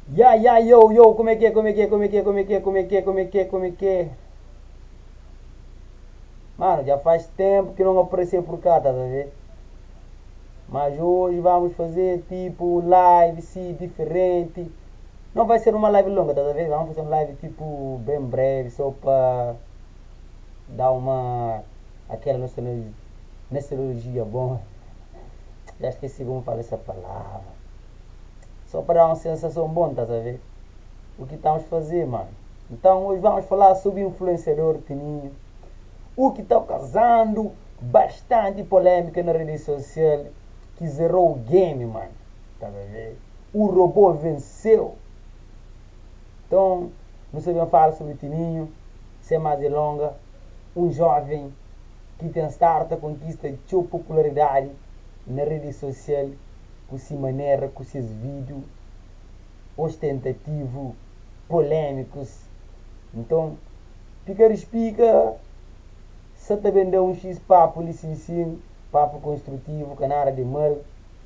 Ya ya yo yo como é que é como é que é como é que é como é que é como é que é como é que é como é que é Mano, já faz tempo que não apareci por cá, tá a ver? Mas hoje vamos fazer tipo live, sim, diferente. Não vai ser uma live longa, tá a ver? Vamos fazer uma live tipo bem breve, só para dar uma aquela nostalgia, nostalgia bom. Já esqueci como fala essa palavra. Só para dar uma sensação bom, tá a ver? O que estamos a fazer, mano. Então hoje vamos falar sobre influenciador Tininho. O que está causando bastante polêmica na rede social. Que zerou o game, mano. Tá a ver? O robô venceu. Então, não sabemos falar sobre Tininho. Sem mais delonga. Um jovem que tem starta conquista sua popularidade na rede social com sua maneira, com seus vídeos ostentativo, polêmicos. Então, pica respica, só também dá um X papo ali sim sim, papo construtivo, que nada de mal,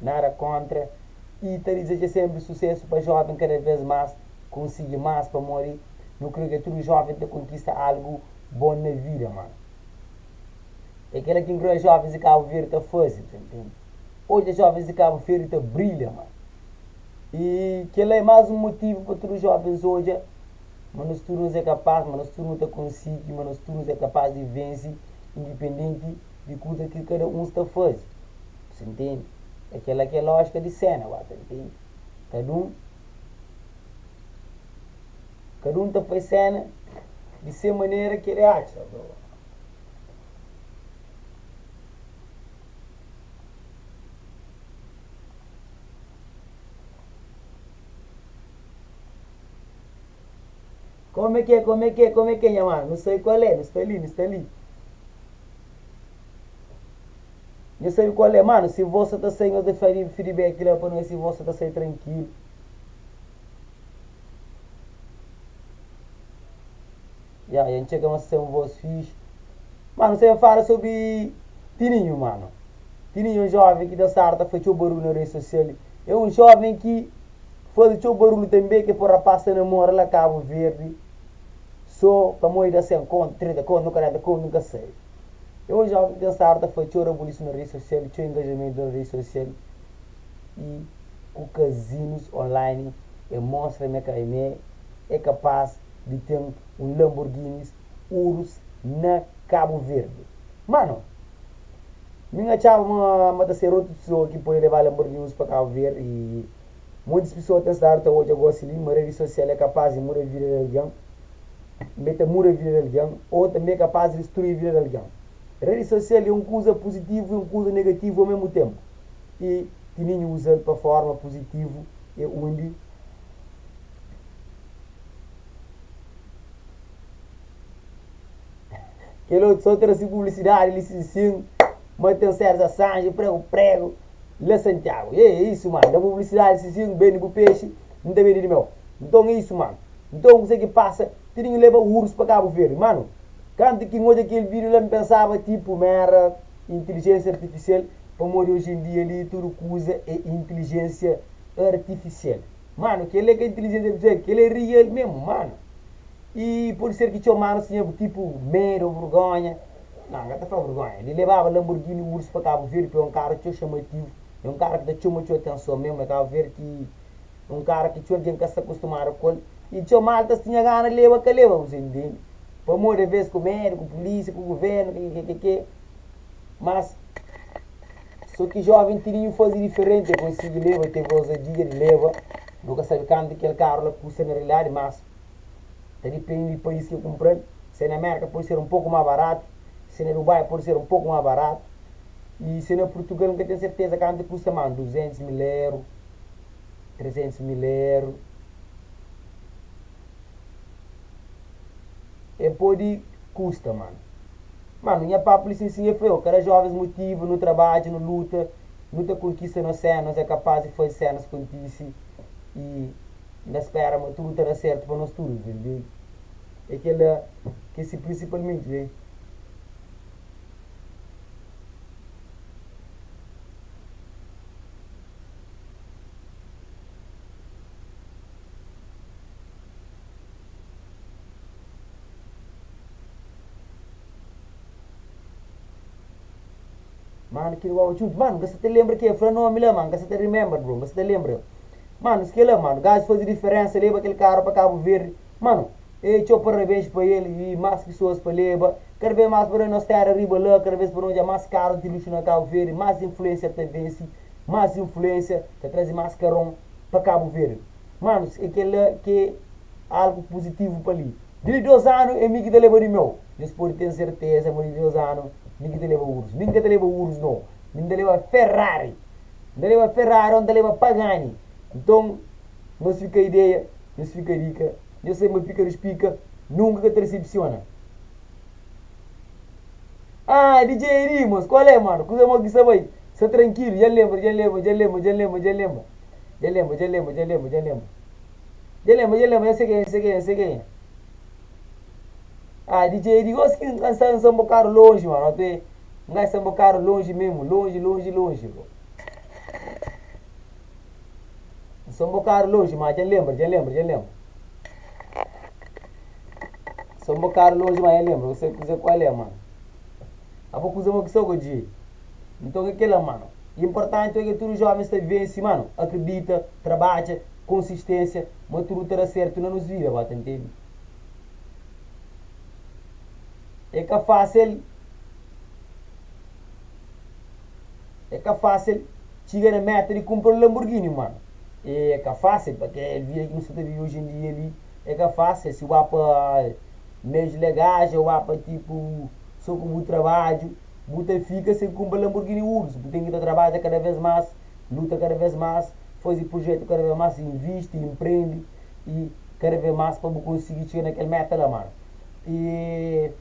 nada contra. E tá deseja sempre sucesso para jovem cada vez mais, conseguir mais para morrer. Não creio que todo jovem te conquista algo bom na vida, mano. É aquela que os jovens de Cabo Verde tá fazendo, você entende? Hoje os jovens de Cabo Verde tá brilha, mano. E que é mais um motivo para todos os jovens hoje, mas nós todos é capaz, mas nós todos tá conseguir, mas nós todos é capaz de vencer, independente de coisa que cada um está fazendo. Você entende? Aquela que é lógica de cena, você entende? Cada um, cada um tá fazendo cena de sua maneira que ele acha, bro. Como é que é, como é que é, como é que é, mano? Não sei qual é, não está ali, não está ali. Não sei qual é, mano. Se você está sem os feedback lá para nós, se você está sem tranquilo. Ya, a gente chega a ser um voz fixe. Mano, você fala sobre Tininho, mano. Tininho é um jovem que deu sarta, foi teu barulho na rede social. É um jovem que faz teu barulho também, que por rapaz se namora lá Cabo Verde. Só para morrer da 100 conto, 30 conto, 40 conto, nunca sei. É um jovem que deu sarta, foi teu rebuliço na rede social, teu engajamento na rede social. E com casinos online, e mostra-me que é capaz de ter um Lamborghini Urus na Cabo Verde. Mano, minha achava uma, uma terceira outra pessoa que pode levar Lamborghini Urus para Cabo Verde e muitas pessoas têm estado até hoje agora ali, uma rede social é capaz de mudar a vida de alguém, mete muda a vida de alguém, ou também é capaz de destruir a vida de alguém. Rede social é uma coisa positiva e uma coisa negativa ao mesmo tempo. E Tininho usa para forma positiva é onde Aquele outro só trouxe publicidade, ele sim sim, mas tem César Sanji, prego, prego, lá Santiago. E é isso, mano. Da publicidade, sim sim, bem do peixe, não tem medo de meu. Então é isso, mano. Então o que passa, Tininho leva o urso para Cabo Verde, mano. Canto que hoje aquele vídeo lá me pensava, tipo, mera inteligência artificial, para morrer hoje em dia ali, tudo coisa é inteligência artificial. Mano, que ele é que é inteligência artificial, que ele é real mesmo, mano. E pode ser que tinha mano assim, tipo, medo, vergonha. Não, não tá falando vergonha. Ele levava Lamborghini Urus para Cabo Verde, porque é um cara que é chamativo. É um cara que dá muita atenção mesmo. É Cabo Verde que é um cara que tinha alguém que está acostumado com ele. E tinha malta tinha gana, leva que leva, você entende? Para morrer vez com o médico, com a polícia, com o governo, que, que, que, que. Mas, só que jovem Tininho faz diferente, consegue levar, teve ousadia de levar. Nunca sabe quanto aquele carro lá custa na realidade, mas depende do país que eu comprei. Se é na América pode ser um pouco mais barato, se é na Dubai pode ser um pouco mais barato. E se é na Portugal nunca tenho certeza quanto custa, mano, 200 mil euros, 300 mil euros. E pode custa, mano. Mano, minha papo licencinha foi, o cara jovens motivo no trabalho, no luta, luta conquista no cenas, é capaz de fazer cenas contice e ainda espera, mas tudo está certo para nós tudo, entendeu? É aquela que se principalmente, vem. Mano ki nu baba djuntu Mano nka sa ta lembra ke fla nomi la mano nka sa ta remember bro nka sa ta lembra Mano skela mano gajo fazi diferensa leba kel carro pa Cabo Verde Mano e txeu parabens pa el y mas pessoas pa leba Kada vez mas pa da nos terra riba la Kada vez pa nu odja mas carros di luxo na Cabo Verde Mas influencer ta venci Mas influencia ta trazi mas carron pa Cabo Verde Manos e kela ke algo positivo pa li. Di 2 anu é mi ki ta leba di meu. Nhos pode ten serteza ma di 2 anu mi ki ta leba Urus. Mi N ka ta leba Urus no. Mi N ta leba Ferrari. N ta leba Ferrari o N ta leba Pagani. Nton, nhos fika ideia, nhos fika dika, nhos sabe ma pika di spika nunka ka ta disepsiona. Ah, DJ Edi, mos, kual é, mano? Kuza mo ki sta bai? Sta trankilu, dja N lenbra, dja N lenbra, dja N lenbra, dja N lenbra, dja N lenbra. Dja N lenbra, dja N lenbra, dja N lenbra, dja N lenbra. Dja lembra, dja lembra, nha sei kenha, sei kenha, sei kenha. Ah, DJ di gosi ki N sta, N sta un bokadu lonji, mano. Ate, N gai sta un bokadu lonji mesmu, lonji, lonji, lonji, bro. N sta un bokadu lonji, ma dja N lembra, dja N lembra, dja N lembra. N sta un bokadu lonji, ma dja N lembra. N sei kuze kual é, mano. Abo kuze mo ki sta go, DJ? Nton é kela, mano. Importanti é ke tudu jovens ta vense, mano. Akredita, trabadja. Konsistênsia ma tudu ta da sertu na nos vida, ba ta ntende? É ka fásil, é ka fásil txiga na meta di kunpra un Lamborghini, mano. É ka fásil, pa kel vida ki nu sta ta vive oji en dia li, é ka fásil. Si bu ba pa meius legais ô ba pa tipu so ku bu trabadju, bu ta fika sen kunpra Lamborghini Urus. Bu ten ki ta trabadja kada vês más. Luta kada vês más, faze prujétu kada vês más, invisti, inprende i kada vês más pa bu konsigi txiga na kel méta la, mano. I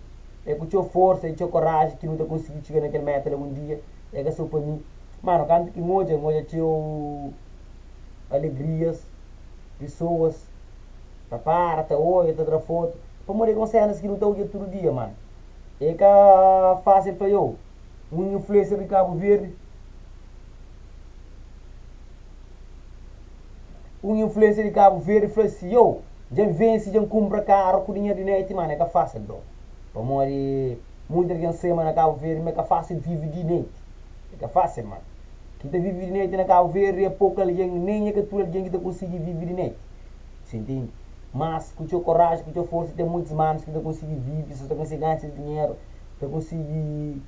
é ku txeu forsa i txeu koraji ki nu ta konsigi txiga na kel méta la un dia. É ka sô pa mi. Mano, kantu ki N odja, N odja txeu alegrias, pesoas ta para, ta odja, ta tra fotu. Pamodi é ka un sénas ki nu ta odja tudu dia, mano. É ka fásil fla, yo, un influencer di Kabu Verdi. Un influencer di Cabo Verde fla si, Yo, dja N vense, dja N kunpra karu ku dinheru di net, mano é ka fásil bro. Pamodi munti algen sema na Cabo Verde ma é ka fásil vive di net. É ka fásil, mano. Ki ta vive di net na Cabo Verde é poku algen, nen é ka tudu algen ki ta konsigi vive di net. Você entende? Mas ku txeu koraji, ku txeu forsa, ten muntis manus ki ta konsigi vive, sa ta konsigi ganha ses dinheru, ta konsigi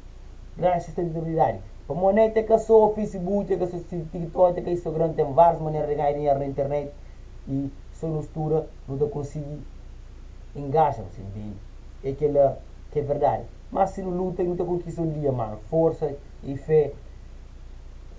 Grandi sustentabilidadi. Pamodi net é ka so Facebook, é ka so TikTok, é ka Instagram, ten várius manera di ganha dinheru na internet i so nu studa nu ta konsigi engaja, bu ntende? É kela ki é verdadi. Má si nu luta nu ta konkista un dia, mano. Forsa i fé.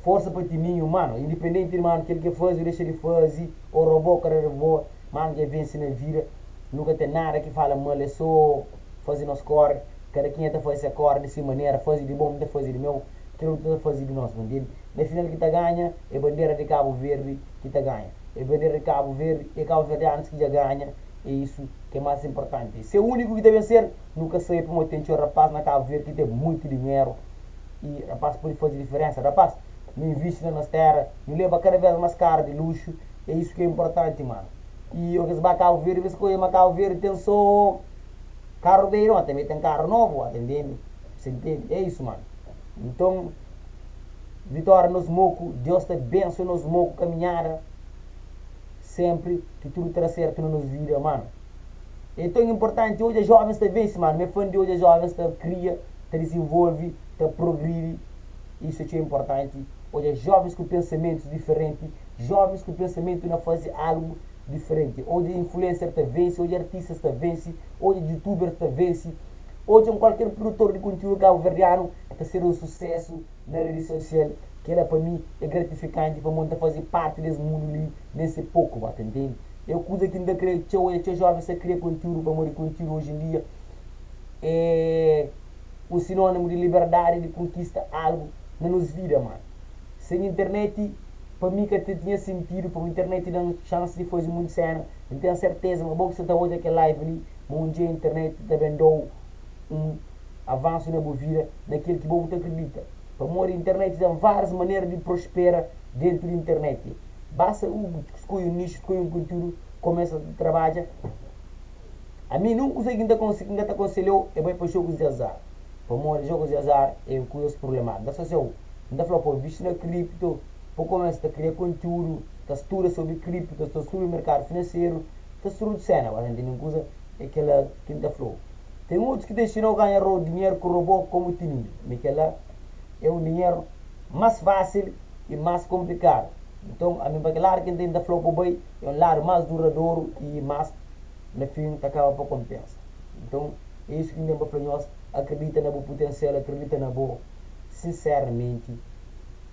Forsa pa ti minhu, mano. Indipendenti di mano kel ki faze o dexa di faze, o roba o ka roba, mano dja vense na vida. Nu ka ten nada ki fala mal, é so faze nos kóre. Kada kenha ta faze se kóre di se manera, faze di bo, mi ta faze di meu, kel otu ta faze di nos, bu ntende? Na final ki ta ganha é bandera di Kabu Verdi ki ta ganha, é bandera di Kabu Verdi, é kabuverdianus ki dja ganha, é isu ki é más inportanti. Se úniku ki ta venser, nu ka sabe pamodi ten txeu rapaz na Kabu Verdi ki ten muitu dinheru i rapaz pode faze diferensa. Rapaz, nu invisti na nos téra, nu leba kada vez más karu di luxu, é isu ki é inportanti, manu. I o kes ba Kabu Verdi, bes ka odja ma Kabu Verdi ten so. Carro bedju no, tanbe ten carro novo, ata ntende? Você ntende? É isso mano. Nton, vitória nos moku, Deus ta bençoa nos moku caminhada sempre ki tudo ta da certo na nos vida, mano. É tão importante odja jovens ta vense, mano. Mi é fã di odja jovens ta cria, ta desenvolve, ta progride. Isso é txeu importante. Odja jovens ku pensamentos diferente, jovens ku pensamento na faze algo diferenti. Odja influencer ta vense, odja artistas ta vense, odja youtubers ta vense, odja un kualker produtor di kontiúdu kabuverdianu ta ser un susésu na redi sosial. Kela pa mi é gratifikanti pamodi N ta faze parti des mundu li nen se poku, ba ta ntende? É kuza ki N ta kre txeu odja txeu jovens ta kria kontiúdu pamodi kontiúdu oji en dia é un sinónimu di liberdadi di konkista algu na nos vida, mano. Sen internet. Pa mi ka ta tinha sentidu pa internet da-m xansi di faze monti sena. N ten serteza ma bo ki sa ta odja kel live li, ma un dia internet ta ben da-u un avansu na bu vida na kel ki bo bu ta kridita. Pamodi internet ten várias manera di prospera dentu di internet. Basta u skodje un nixu, skodje un kontiúdu, kumesa ta trabadja. Ami nunka kuza ki N ta ki N ka ta konselha-u é bai pa jogus di azar. Pamodi jogus di azar é kuzas prublemátiku. N ta fla-u. N ta fla pa invisti na kripto, pa kumesa ta kria kontiúdu, ta studa sobri kripto, ta studa sobri merkadu finanseru, ta studa otu séna. Ba ta ntende un kuza? É kel-la ki N ta fla-u. Ten otus ki ta inxina-u ganha dinheru ku robô komu Tininho. Mi kel-la é un dinheru más fásil i más konplikadu. Nton, ami pa kel ladu ki N ta fla-u pa bai é un ladu más duradoru i más na fin ta kaba pa konpensa. Nton, é isu ki N ten pa fla nhos, akredita na bu putensial, akredita na bo sinseramenti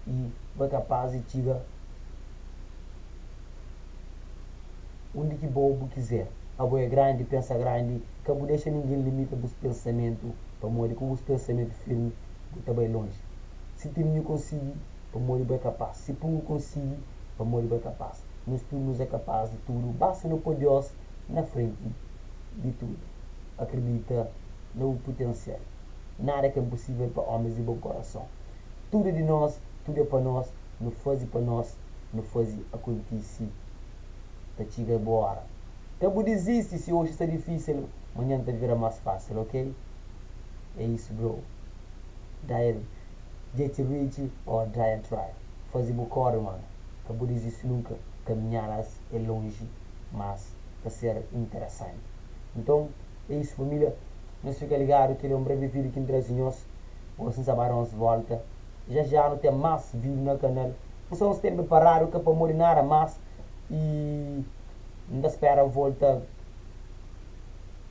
i bo é kapás di txiga undi ki bo bu kizer. Abo é grandi, pensa grandi, ka bu dexa ningin limita bus pensamentu, pamodi ku bus pensamentu firmi bu ta bai lonji. Si Tininhu konsigi, pamodi bo é kapás. Si Pungu konsigi, pamodi bo é kapás. Nos tudu nos é kapás di tudu, basta nu poi Deus na frenti di tudu. Akredita na bu putensial. Nada ka inposível pa ómis di bon korason. Tudu é di nos, tudu é pa nos, nu faze pa nos, nu faze akontise. Ta txiga bu óra. Ka bu dizisti si oji sta difísil, manhan ta vira más fásil, ok? É isu bro. Die, get rich or die try. Faze bu kóre mano. Ka bu dizisti nunka. Kaminhadas é lonji, mas ta ser interesanti. Nton, é isu família. Nhos fika ligadu, kel é un brevi vídiu ki N traze nhos. Gosi N sa ba da uns volta. Já já nu ten más vídiu na kanal. N sta uns tenpu paradu ka pamodi nada mas i N ta spera volta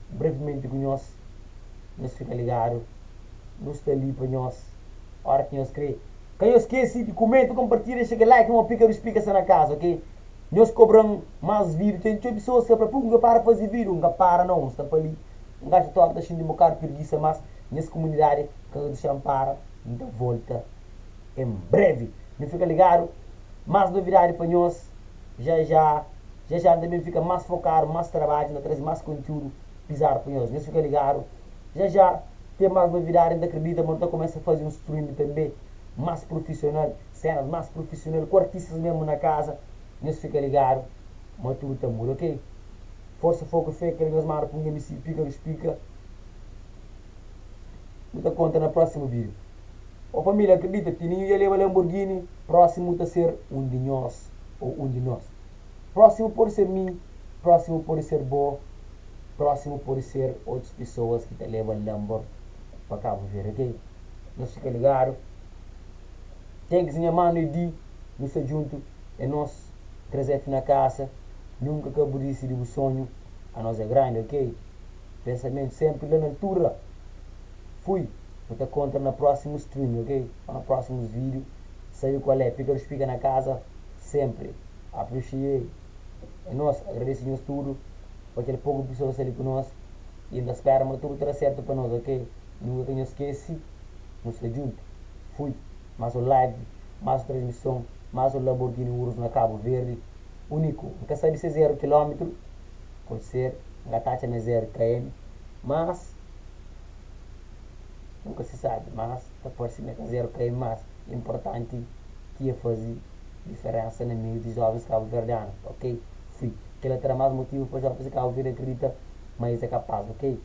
brevimenti ku nhos. Nhos fika ligadu, nu sta li pa nhos ora ki nhos kre. Ka nhos skese di kumenta, konpartilha, dexa kel like, mo pika dus pika sta na kaza, ok? Nhos kobra-m más vídiu. Ten txeu pesoas ki ta fla, Pur ki N ka para faze vídiu? N ka para nau, N sta pa li. N ka atxa tóki ta xinti un bokadu pirgisa, mas nhas kumunidadi ka ta dexa-m para. N ta volta en brevi. Nu fika ligadu, más novidadi pa nhos já já. Já já N ta ben fika más fokadu, más trabadju, N ta traze más kontiúdu pizadu pa nhos. Nhos fika ligadu, já já ten más novidadi. N ta kridita ma nu ta kumesa faze un stream tanbê más prufisional. Cenas mas profissional ku artistas mesmo na casa nhos fica ligado ma tudo ta muda ok força foco fé kela nhos manda pum MC pica dos pica nu ta conta na próximo vídeo oh família acredita Tininho dja leba Lamborghini próximo ta ser um di nhos ou um di nos próximo pode ser mi próximo pode ser bo próximo pode ser otus pessoas ki ta leba Lambor pa Cabo Verde ok nhos fica ligado. Thanks nha mano Edi nu sta djuntu é nos 3F na casa nunca ka bu disi di bu sonho anos é grandi ok pensamento sempre la na altura fui nu ta contra na próximo stream ok ou na próximos vídeo sabe qual é pica dos pica na casa sempre appreciate é nos agradece nhos tudo pa kel pouco pessoas sta li ku nos e nta spera ma tudo ta da certo pa nos ok nunca ka nhos skece nu sta djuntu. Fui. Mas un live, mas un transmison, mas un Lamborghini Urus na Cabo Verde. Uniku. N ka sabe si é 0 kilómetru, pode ser, N ka ta atxa ma é 0 km, mas nunka se sabe, mas ta parse ma é ka 0 km, mas inportanti ki é faze diferensa na meiu di jovens kabuverdianu, ok? Fui. Kela ta da mas motivu pa jovens di Cabo Verde akredita ma es é kapaz, ok?